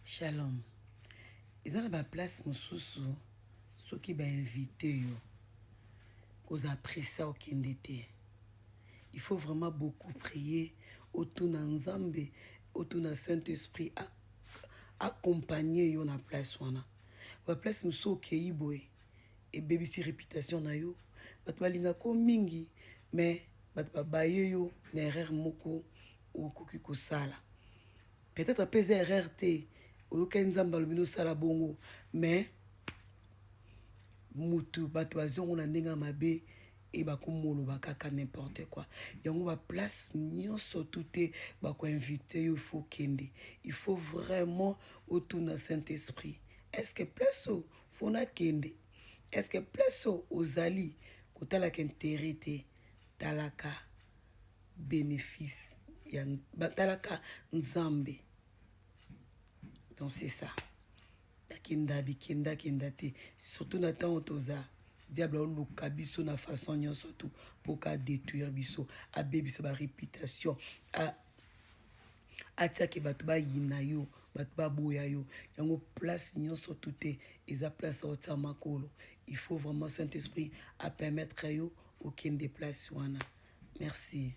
Shalom. Eza na ba place mosusu soki ba invite yo kozala presse okende te. Il faut vraiment beaucoup prier, otuna Nzambe, otuna Saint-Esprit accompagner yo na place wana. Ba place mosusu okei boye ebebisi réputation na yo. Bato balingaka yo mingi, mais bato babaye yo na erreur moko okoki kosala. Peut-être mpe eza erreur te, oyokaki Nzambe alobi nosala bongo, mais mutu bato bazongo na ndenge ya mabe e bakomoloba kaka n'importe quoi. Yango baplace nyonso tu te bakoinvite yo, il faut okende. Il faut vraiment otuna Saint-Esprit: est ce que place oyo faut nakende? Est ce que place oyo ozali kotalaka intérêt te, talaka bénéfice ya batalaka Nzambe. Donc c'est ça. Bakenda bikendakenda te, surtout na ntango toza diable aoluka biso na façon nyonso tu mpo ka détruire biso, abebisa baréputation, atiaki bato bayina yo, bato baboya yo. Yango place nyonso tu te eza place aotia makolo. Il faut vraiment Saint-Esprit apermettre yo okende place wana. Merci.